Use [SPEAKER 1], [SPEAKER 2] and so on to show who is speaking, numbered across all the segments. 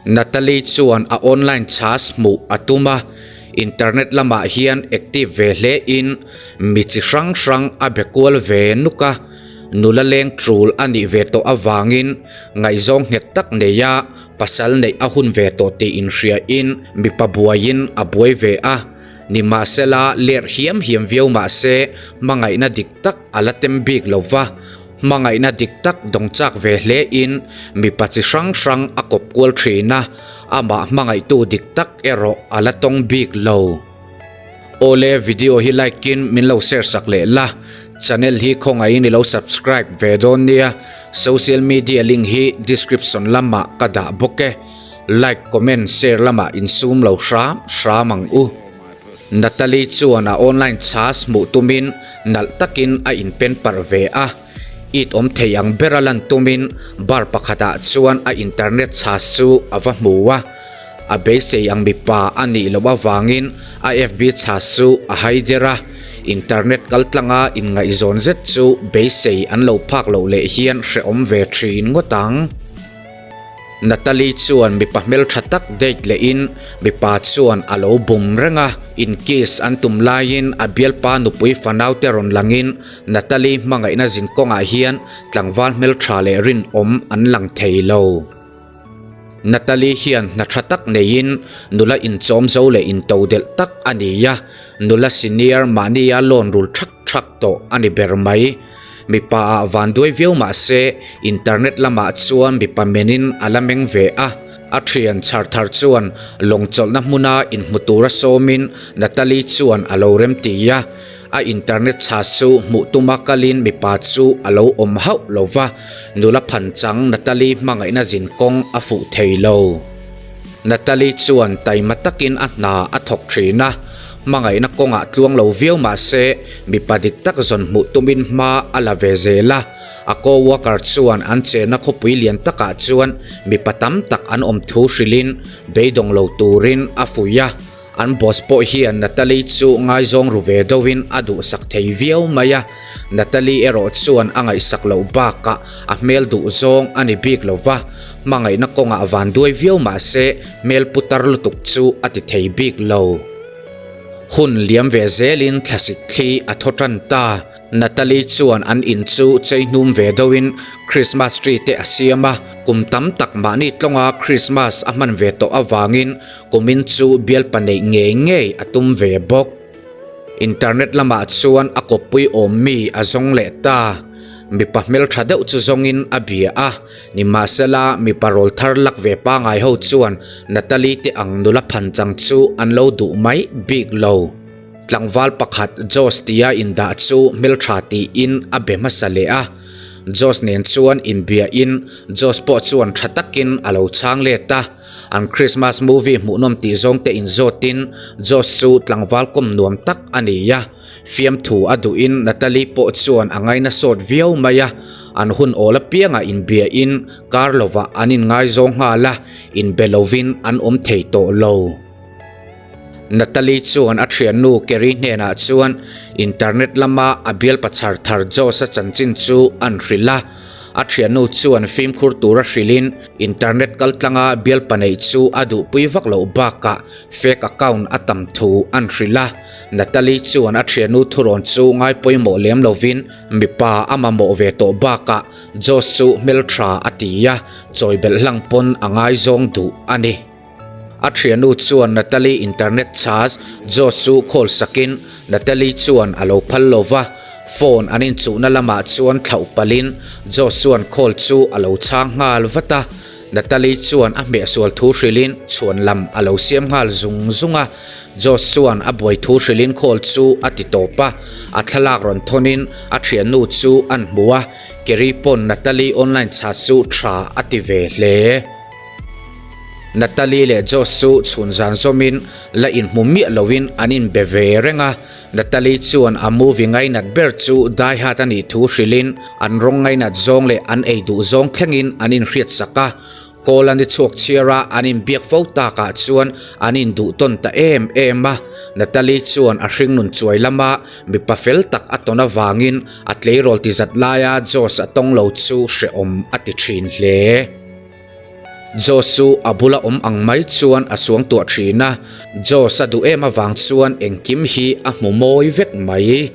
[SPEAKER 1] Natalie chuan a online chhas hmuh a tum a, internet lamah hian active ve hle in mi chi hrang hrang a be kual ve nuk a, nula leng tul a nih ve tawh avangin ngaihzawng nghet tak neia pasal neih a hun ve tawh tih inhria in mipa buaiin a buai ve a, nimahsela lerh hiam hiam viau mahse hmangaihna dik tak a la tem bik lo va. Hmangaihna dik tak dawng chak ve hle in mipa chi hrang hrang a kawp kual thin a, amah hmangaihtu dik tak erawh a la tawng bik lo. Awle video hi like in min lo share sak leh la, channel hi khawngaihin i lo subscribe ve dawn nia, social media link hi description lamah ka dah bawk e, like comment share lamah insum lo hram hram ang u. Natalie chuan a online chhas hmuh tumin nalh takin a inpen parh ve a. It awm thei ang bera lan tumin bar pakhatah chuan a internet chhas chu a va hmu a. A beisei ang mipa a nih loh avangin a FB chhas chu a hai der a. Internet kaltlanga inngaihzawn zet chu beisei an lo phak loh leh hian hrehawm ve thin ngawt ang. Natalie chuan mipa hmeltha tak date lehin mipa chuan a lo bum reng a, in kiss an tum laiin a bialpa nupui fanaute rawn langin Natalie hmangaihna zin kawngah hian tlangval hmeltha leh rinawm an lang thei lo. Natalie hian hna tha tak neiin nula inchawm zo leh intodelh tak a ni a, nula senior mahnia loan rul thak thak tawh a ni ber mai. Mipa ah van duai viau mah se internet lamah chuan mipa menin a la meng ve a. A thian chhar thar chuan lawng chawlhna hmuna inhmu tura sawmin Natalie chuan a lo rem ti a. A internet chhas chu hmuh tuma kalin mipa chu a lo awm hauh lo va, nula phan chang Natalie hmangaihna zin kawng a fuh thei lo. Natalie chuan taima takin a hna a thawk thin a, hmangaihna kawngah tluang lo viau mah se mipa dik tak zawn hmuh tumin hma a la ve zel a. A co-worker chuan an chenna khawpui lian takah chuan mipa tam tak an awm thu hrilhin beidawng lo turin a fuih a. An boss pawh hian Natalie chu ngaizawng ru ve deuhin a duhsak thei viau mai a, Natalie erawh chuan a ngaihsak loh bakah a hmel duh zawng a ni bik lo va, hmangaihna kawngah van duai viau mah se hmel putar lutuk chu a ti thei bik lo. Hun liam ve zelin thlasik thli a thaw tan ta. Natalie chuan an in chu chei hnum ve deuhin Christmas tree te a siam a, kum tam tak mahni tlawnga Christmas a hman ve tawh avangin kumin chu bialpa neih ngei ngei a tum ve bawk. Internet lamah chuan a kawppui awm mi a zawng leh ta. Mipa hmeltha deuh chu zawngin a bia a, nimahsela mipa rawl thar lak ve pangai ho chuan Natalie te ang nula phanchang chu an lo duh mai bik lo. Tlangval pakhat Josh tia indah chu hmeltha tiin a be hmasa leh a. Josh nen chuan inbiahin Josh pawh chuan tha takin a lo chhang let a. An Christmas movie hmuhnawm tih zawng te inzawtin Josh chu tlangval kawm nuam tak a ni a. Fiamthu a duhin Natalie pawh chuan a ngaina sawt viau mai a. An hun awl apiangah inbiahin kar lovah an inngaizawng nghal a, inbe lovin an awm thei tawh lo. Natalie chuan a thiannu Kerry hnenah chuan internet lama a bialpa chhar thar Josh-a chanchin chu an hrilh a. A thiannu chuan fimkhur tura hrilhin internet kaltlanga bialpa neih chu a duhpui vak loh bakah fake account a tam thu an hrilh a. Natalie chuan a thiannu thurawn chu ngai pawimawh lem lovin mipa a mamawh ve tawh bakah Josh chu hmeltha a ti a, chawibelh hlang pawn a ngaizawng duh a ni. A thiannu chuan Natalie internet charge Josh chu call sakin Natalie chuan a lo phal lo va, phone an inchuhna lamah chuan thlauh palhin Josh chuan call chu a lo chhang nghal vat a. Natalie chuan a hmehsual thu hrilhin chhuan lam a lo siam nghal zung zung a. Josh chuan a buai thu hrilhin call chu a ti tawp a, a thlalak rawn thawnin a thiannu chu an hmu a, Kerry pawn Natalie online charge chu tha a ti ve hle. Natalie leh Josh chu chhun zan zawmin la inhmu miah loin an inbe ve reng a, Natalie chuan a movie ngainat ber chu Die Hard a nih thu hrilhin an rawng ngainat zawng leh an ei duh zawng thlengin an inhriatsak a, call a ni chhuak chhiar a an inbiak fo takah chuan an induh tawn ta em em a, Natalie chuan a hringnun chuai lama mipa fel tak a tawn avangin a tleirawl tizat laia Josh a tawng lo chu hrehawm a ti thin hle. Josh chu a bula awm ang mai chuan a suangtuah thin a, Josh a duh em avang chuan engkim hi a hmu mawi vek mai.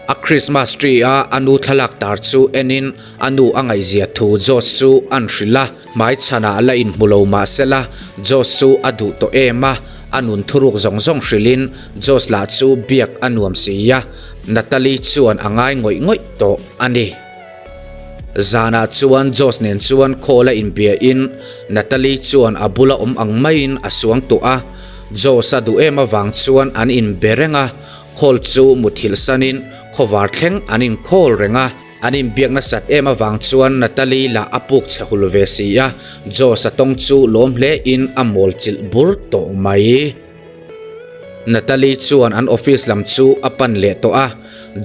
[SPEAKER 1] A Christmas tree a a nu thlalak tar chu enin a nu a ngaihzia thu Josh chu a'n hrilh a, hmaichhanah la inhmu lo mah sela Josh chu a duh tawh em a, a nun thuruk zawng zawng hrilhin Josh lah chu biak a nuam si a, Natalie chuan a ngai ngawih ngawih tawh a ni. Zanah chuan Josh nen chuan call a inbiain Natalie chuan a bula awm ang maiin a suang tawh a, Josh a duh em avang chuan an inbe reng a, call chu muthilh sanin khawvar thleng an in call reng a, an inbiak nasat em avang chuan Natalie lah a puk chhe hul ve si a, Josh a tawng chu lawm hle in a mawl chilh bur tawh mai. Natalie chuan an office lam chu a pan leh tawh a,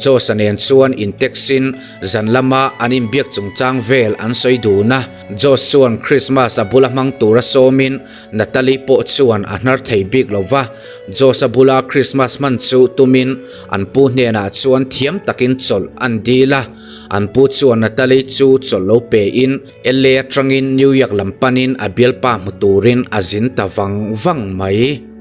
[SPEAKER 1] Josh-a nen chuan in text in zan lama an inbiak chungchang vel an sawi dun a. Josh chuan Christmas a bula hmang tura sawmin Natalie pawh chuan a hnar thei bik lo va, Josh-a bula Christmas hman chu tumin an pu hnenah chuan thiam takin chawlh an dil a. An pu chuan Natalie chu chawlh lo pein LA atangin New York lam panin a bialpa hmu turin a zin ta vang vang mai.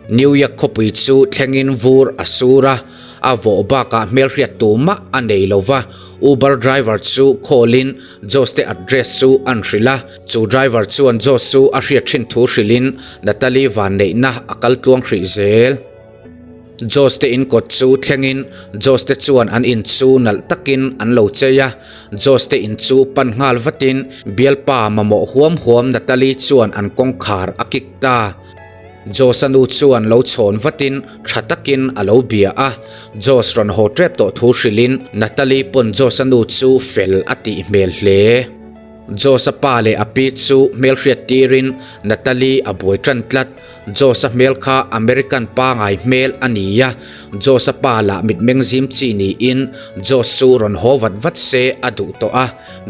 [SPEAKER 1] New York khawpui chu thlengin vur a sur a, a vawh bakah hmelhriat tumah a nei lo va. Uber driver chu call-in Josh te address chu an hrilh a, chu driver chuan Josh chu a hriat thin thu hrilhin Natalie vanneihna a kal tluang hrih zel. Josh te in kawt chu thlengin Josh te chuan an in chu nalh takin an lo chei a, Josh te in chu pan nghal vatin bialpa mamawh huam huam Natalie chuan an kawngkhar a kik ta. Josh-a nu chuan lo chhawn vatin tha takin a lo bia a, Josh rawn haw tep tawh thu hrilhin Natalie pawn Josh-a nu chu fel a tih hmel hle. Josh-a pa leh a pi chu hmelhriat tirin Natalie a buai tan tlat. Josh-a hmel kha American pangai hmel a ni a, Josh-a pa lah mitmeng zim chi niin Josh chu rawn haw vat vat se a duh tawh a,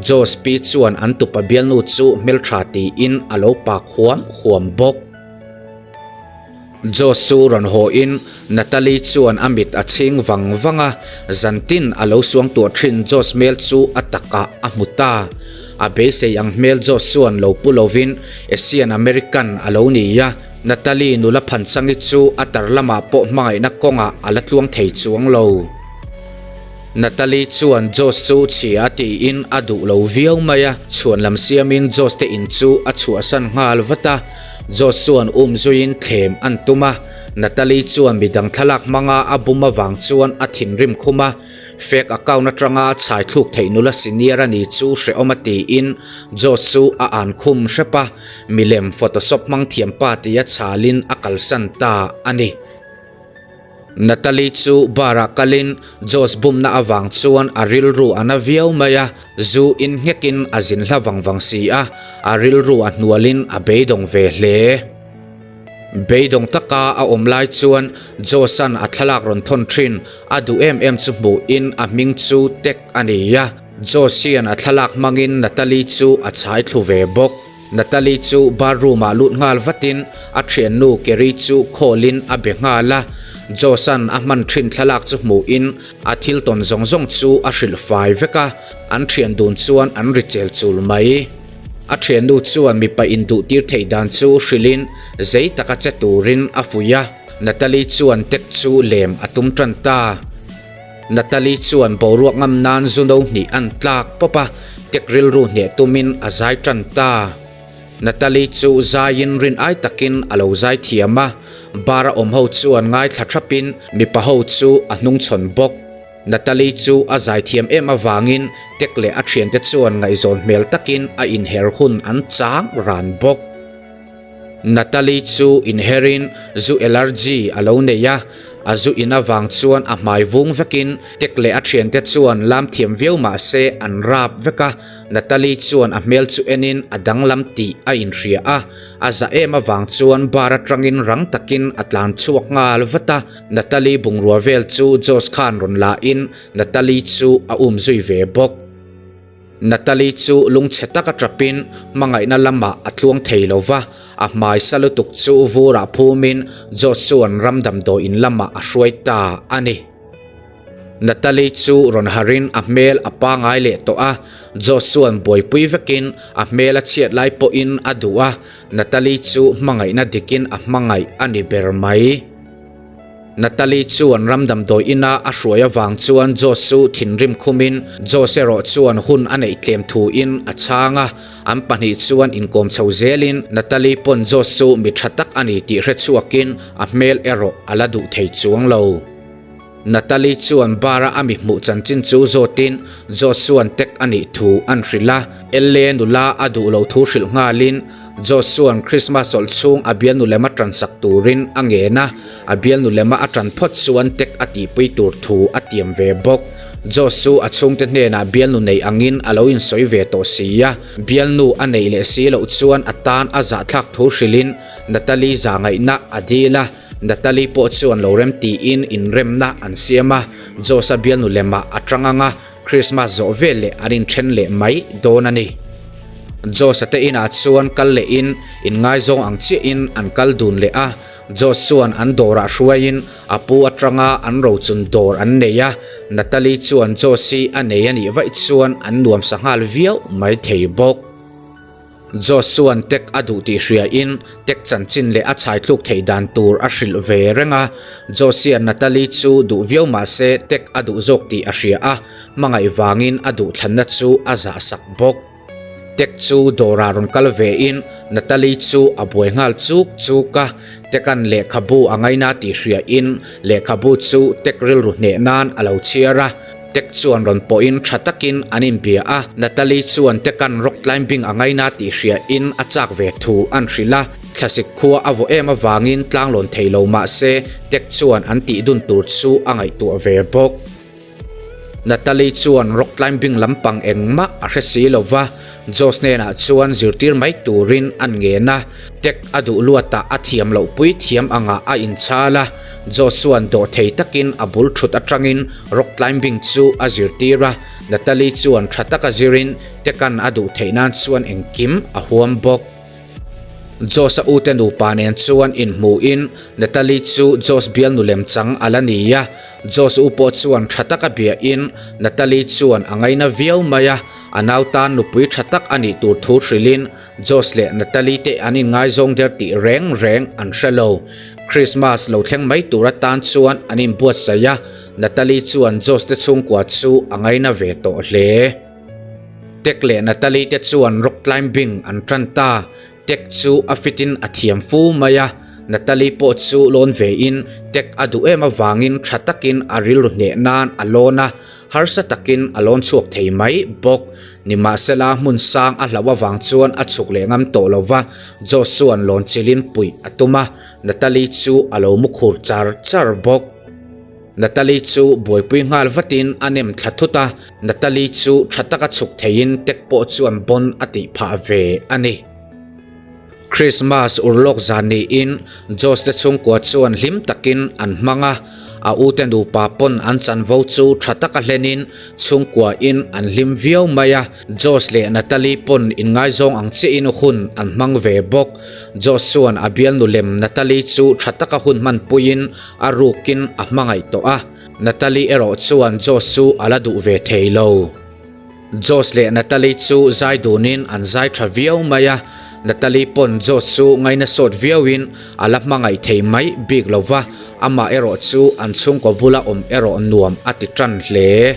[SPEAKER 1] Josh pi chuan an tupa bialnu chu hmeltha tiin a lo pak huam huam bawk. Josh chu rawn haw in Natalie chuan a mit a chhing vang vang a, zantin a lo suangtuah thin Josh hmel chu a takah a hmu ta. A beisei ang hmel Josh chuan lo pu lovin Asian American a lo ni a, Natalie nula phansangi chu a tar lamah pawh hmangaihna kawngah a la tluang thei chuang lo. Natalie chuan Josh chu chhia tiin a duh lo viau mai a, chhuan lam siamin Josh te in chu a chhuahsan nghal vat a. Josh chuan um zuiin thlem an tum a, Natalie chuan midang thlalak hmanga a bum avang chuan a thinrim khum a, fake account atanga chhai thluk theih nula senior a ni chu hrehawm a tiin Josh chu a an khum hrep a, milem photoshop hmang thiam pa tia chhalin a kalsan ta a ni. Natalie chu bar ah kalin Josh bumna avang chuan a rilru a na viau mai a, zu in nghekin a zin hla vang vang si a, a rilru a hnualin a beidawng ve hle. Beidawng taka a awm lai chuan Josh-a'n a thlalak rawn thawn thin a duh em em chu hmuhin a hming chu Tek a ni a, Josh hian a thlalak hmangin Natalie chu a chhai thlu ve bawk. Natalie chu bar room ah lut nghal vatin a thiannu Kerry chu call in a be nghal a, Josh-a'n a hman thin thlalak chu hmuhin a thil tawn zawng zawng chu a hrilh fai vek a, an thian dun chuan an ri chel chul mai. A thiannu chuan mipa induh tir theih dan chu hrilhin zei taka che turin a fuih a, Natalie chuan tek chu lem a tum tan ta. Natalie chuan boruak ngam nan zu no hnih an tlak pawp a, tek rilru hneh tumin a zai tan ta. Natalie chu zaiin rin ai takin a lo zai thiam a, bar a awm ho chuan ngaithla thapin mipa ho chu a hnungchhawn bawk. Natalie chu a zai thiam em avangin tek leh a thiante chuan ngaihzawn hmel takin a inher hun an chang ran bawk. Natalie chu inherin zu allergy a lo nei a, a zu in avang chuan a hmai vung vekin Tek leh a thiante chuan lam thiam viau mah se an rap vek a, Natalie chuan a hmel chu enin a danglam tih a inhria a, a za em avang chuan bar atangin rang takin a tlan chhuak nghal vat a, Natalie bungrua vel chu Josh khan rawn la in Natalie chu a um zui ve bawk. Natalie chu lungchhe taka tapin hmangaihna lamah a tluang thei lo va, a hmai sa lutuk chu vurah phumin Josh chuan ram damdawiin lamah a hruai ta a ni. Natalie chu rawn harhin a hmel a pangai leh tawh a, Josh chuan buaipui vekin a hmel a chhiat lai pawhin a duh a, Natalie chu hmangaihna dikin a hmangaih a ni ber mai. Natalie chuan ram damdawi ina a hruai avang chuan Josh chu thinrim khumin Josh erawh chuan hun a neih tlem thuin a chhang a, an pahnih chuan inkawm chho zelin Natalie pawn Josh chu mi tha tak a ni tih hrechhuakin a hmel erawh a la duh thei chuang lo. Natalie chuan bar-a a mi hmuh chanchin chu zawtin Josh chuan tek a nih thu an hrilh a, Elle nula a duh loh thu hrilh nghalin Josh chuan Christmas chawlh chhung a bialnu lema tansak turin a ngen a, a bialnu lema a tan phawt chuan tek a tihpui tur thu a tiam ve bawk. Josh chu a chhungte hnenah bialnu nei angin a lo insawi ve tawh si a, bialnu a neih leh si loh chuan a tan a zahthlak thu hrilhin Natalie zahngaihna a dil a, Natalie pawh chuan lo rem tiin inremna an siam a, Josh-a bialnu lemah a tang ang a, Christmas zawh vel leh an inthen leh mai dawn a ni. Josh-a te inah chuan kal lehin inngaizawng ang chiahin an kal dun leh a, Josh chuan an dawrah hruaiin a pu atanga an rochun dawr an nei a, Natalie chuan Josh hi a nei a nih vaih chuan an nuamsa nghal viau mai thei bawk. Josh chuan tek a duh tih hriain tek chanchin leh a chhaithluk theih dan tur a hrilh ve reng a. Josh hian Natalie chu duh viau mah se tek a duh zawk tih a hria a, hmangaih vangin a duhthlanna chu a zahsak bawk. Tek chu dawrah rawn kal vein Natalie chu a buai nghal chuk chuk a, Teka'n lehkhabu a ngaina tih hriain lehkhabu chu tek rilru hneh nan a lo chhiar a. Tek chuan rawn pawhin tha takin an inbia a, Natalie chuan Teka'n rock climbing a ngaina tih hriain a chak ve thu an hrilh a, thlasik khua a vawh em avangin tlanglawn thei lo mah se Tek chuan an tih dun tur chu a ngaihtuah ve bawk. Natalie chuan rock climbing lampang engmah a hre si lo va, Josh hnenah chuan zirtir mai turin an ngen a, Tek a duh luatah a thiam loh pui thiam angah a inchhal a, Josh chuan dawhthei takin a bul thut atangin rock climbing chu a zirtir a, Natalie chuan tha taka zirin Tekan a duh theih nan chuan engkim a huam bawk. Josh-a ute nupa nen chuan inhmuhin Natalie chu Josh bialnu lemchang a la ni a, Josh u pawh chuan tha taka biahin Natalie chuan a ngaina viau mai a, a nau tan nupui tha tak a nih tur thu hrilhin Josh leh Natalie te an inngaizawng der tih reng reng an hre lo. Christmas lo thleng mai tur atan chuan an inbuatsaih a, Natalie chuan Josh te chhungkua chu a ngaina ve tawh hle. Tek leh Natalie te chuan rock climbing an tan ta. Tek chu a fit in a thiam fu mai a, Natalie pawh chu lawn ve in Tek a duh em avangin tha takin a rilru hneh nan a lawn a, harsa takin a lawn chhuak thei mai bawk. Nimahsela hmun sang a hlauh avang chuan a chhuk leh ngam tawh lo va, Josh chuan lawn chilin puih a tum a, Natalie chu a lo mu khur char char bawk. Natalie chu buaipui nghal vatin a nem thla thut a, Natalie chu tha taka chhuk theiin tek pawh chuan bawn a tih phah ve a ni. Christmas urlawk zan niin Josh te chhungkua chuan hlim takin an hmang a, a ute nupa pawn an chanvo chu tha taka hlenin chhungkuain an hlim viau mai a, Josh leh Natalie pawn inngaizawng ang chiahin hun an hmang ve bawk. Josh chuan a bialnu lem Natalie chu tha taka hun hmanpuiin a rukin a hmangaih tawh a, Natalie erawh chuan Josh chu a la duh ve thei lo. Josh leh Natalie chu zai dunin an zai tha viau mai a, Natalie pawn Josh chu ngaina sawt viauin a la hmangaih thei mai bik lo va, amah erawh chu an chhungkaw bula awm erawh nuam a ti tan hle.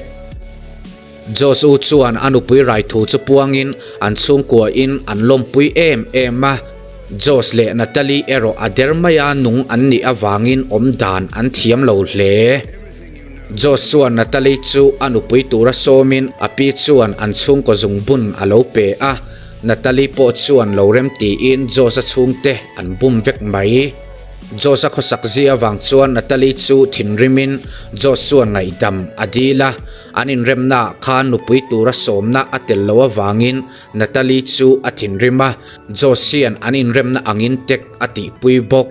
[SPEAKER 1] Josh u chuan a nupui rai thu chu puangin an chhungkuain an lawmpui em em a, Josh leh Natalie erawh a der maia nung an nih avangin awm dan an thiam lo hle. Josh chuan Natalie chu a nupui tura sawmin a pi chuan an chhungkaw zungbun a lo pe a, Natalie pawh chuan lo rem tiin Josh-a chhungte an bum vek mai. Josh-a khawsak zia avang chuan Natalie chu thinrimin Josh chuan ngaihdam a dil a, an inremnaah khan nupui tura sawmna a tel loh avangin Natalie chu a thinrim a, Josh hian an inremna angin tek a tihpui bawk.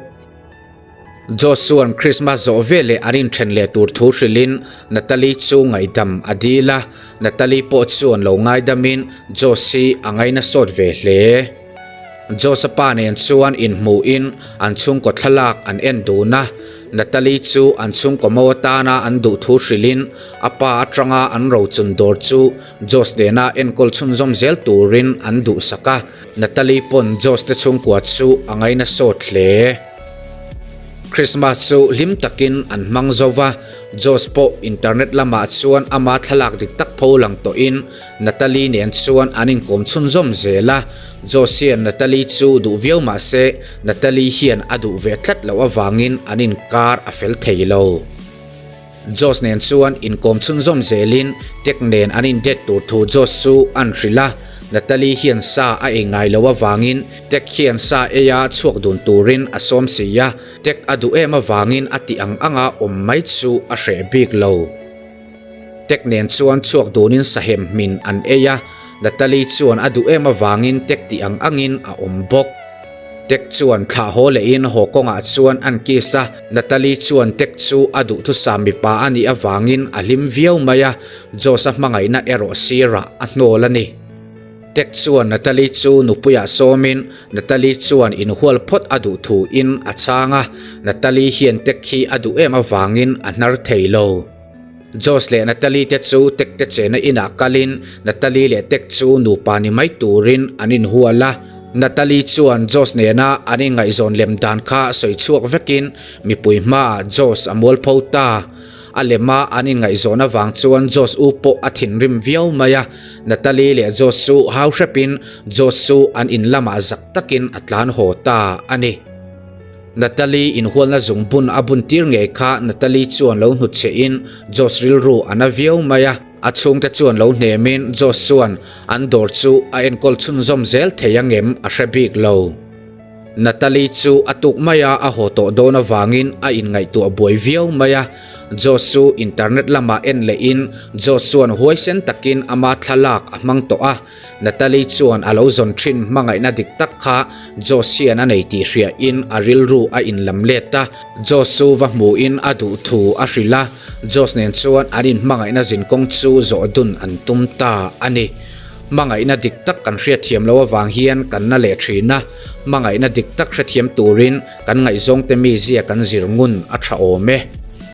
[SPEAKER 1] Josh chuan Christmas zawh veleh an inthen leh tur thu hrilhin Natalie chu ngaihdam a dil a, Natalie pawh chuan lo ngaidamin Josh hi a ngaina sawt ve hle. Josh-a pa nen chuan inhmuhin an chhungkaw thlalak an en dun a, Natalie chu an chhungkaw mo atana an duh thu hrilhin a pa atanga an rochun dawr chu Josh nena enkawl chhunzawm zel turin an duhsak a, Natalie pawn Josh te chhungkua chu a ngaina sawt hle. Christmas chu hlim takin an hmang zo va, Josh pawh internet lamah chuan ama thlalak dik tak pho lang tawhin Natalie nen chuan an inkawm chhunzawm zel a. Josh hian Natalie chu duh viau mah se Natalie hian a duh ve tlat loh avangin an inkar a fel thei lo. Josh nen chuan inkawm chhunzawm zelin Tech nen an indet tur thu Josh chu an hrilh a, Natalie hian sa a ei ngai lo avangin Tech hian sa eia chhuak dun turin a sawm si a, Tech a duh em avangin a tih ang anga awm mai chu a hreh bik lo. Tech nen chuan chhuak dunin sahem hmin an ei a, Natalie chuan a duh em avangin Tech tih ang angin a awm bawk. Tek chuan thlah haw lehin haw kawngah chuan an kiss a, Natalie chuan Tek chu a duhthusam mipa a nih avangin a hlim viau mai a, Josh-a hmangaihna erawh sirah a hnawl a ni. Tek chuan Natalie chu nupuiah sawmin Natalie chuan inhual phawt a duh thu in a chhang a, Natalie hian Tek hi a duh em avangin a hnar thei lo. Josh leh Natalie te chu Tek te chena inah kalin Natalie leh Tek chu nupa ni mai turin an inhual a. Natalie chuan Josh nena an inngaihzawn lem dan kha sawi chhuak vekin mipui hmaah Josh a mualpho ta. A lema an inngaihzawn avang chuan Josh u pawh a thinrim viau mai a. Natalie leh Josh chu hau hrepin Josh chu an in lamah zak takin a tlan haw ta a ni. Natalie inhualna zungbun a bun tir ngei kha Natalie chuan lo hnutchhe in Josh rilru a na viau mai a, a chhungte chuan lo hnem in Josh chuan an dawr chu a enkawl chhunzawm zel thei angem a hre bik lo. Natalie chu a tuk mai a a haw tawh dawn avangin a inngaihtuah buai viau mai a, Josh chu internet lamah en leh in Josh chuan huaisen takin ama thlalak a hmang tawh a, Natalie chuan a lo zawn thin hmangaihna dik tak kha Josh hian a nei tih hriain a rilru a inlam let a, Josh chu va hmuhin a duh thu a hrilh a, Josh nen chuan an inhmangaihna zinkawng chu zawh dun an tum ta a ni. Hmangaihna dik tak kan hriatthiam loh avang hian kan na leh thin a, hmangaihna dik tak hrethiam turin kan ngaihzawngte mizia kan zir ngun a tha awm e.